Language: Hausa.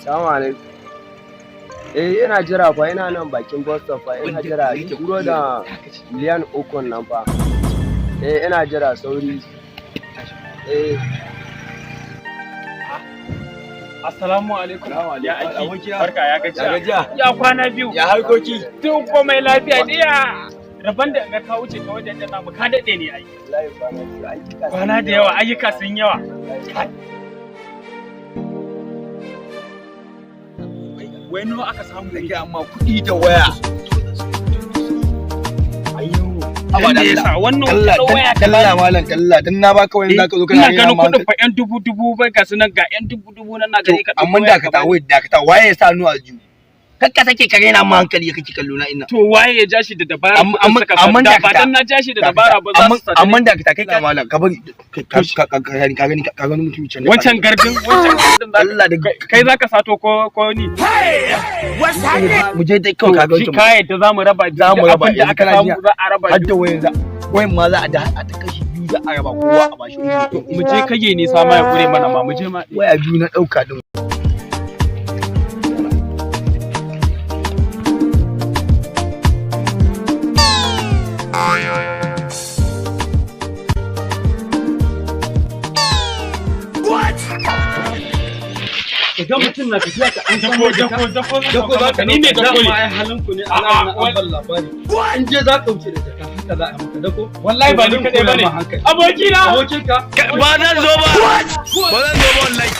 Salamu alaikum. Eh, ina jira fa, ina nan bakin bus stop fa, ina jira turo da 3 miliyan nan fa. Eh, ina jira, sauri. Eh. Assalamu alaikum. Salamu Ya alaikum. aiki. Abokina. Barka, ya gajiya. Ya gajiya? Ya kwana biyu. Ya harkoki? Duk komai lafiya diya. Rabon da ga ka wuce ta wajen da namu, ka daɗe ne ai. Wallahi kwana biyu, ayyuka sun Kwana da yawa, ayyuka sun yawa. Wai nawa aka samu ne? Kai, amma kuɗi da waya. Dan da yasa wannan Allah kuɗin waya ka dalla malam, dalla dan na baka wayan zaka zo kana Ina rena ganin ma kuɗin fa yan dubu dubu bai, ga su nan, ga yan dubu dubu nan na To, gani ka ɗauko amma waya ka dakata, bani. wai dakata, waye ya sa hannu a aljihu? Kar ka sake ka rena ma hankali, kake kallo na ina. To, waye ya ja shi da dabara Amma- kuɗin amma- suka sata? amma Da ba dakata. dan na ja shi da dabara ba za su sata. Amma dakata kai ka malam, ka bari ka ka ka gani, ka gani, ka gani mutum can. Wancan gardin, wancan gardin za Allah da kai zaka sato ko ni? Mu je dai kawai, ka ga Shi wancan. ka yadda za mu raba biyu, Za mu duk raba, abin da yanzu aka kana samu jiya. za a raba Har biyu. da wayan za, wayan ma za a da a ta kashi biyu, za a raba, kowa a bashi. To, mu je kage nisa ma ya kure mana ma, mu je ma. Waya biyu na ɗauka din. Idan mutum na tafiya ka an san Dako, dako, dako, dako za ka ni ne dako ne. Ai halin ku ne. A'a, Allah na an ban labari. In je za ka wuce da jaka, haka za a maka dako. Wallahi ba ni kadai bane. Abokina. Abokinka. Ba zan zo ba. Ba zan zo ba wallahi.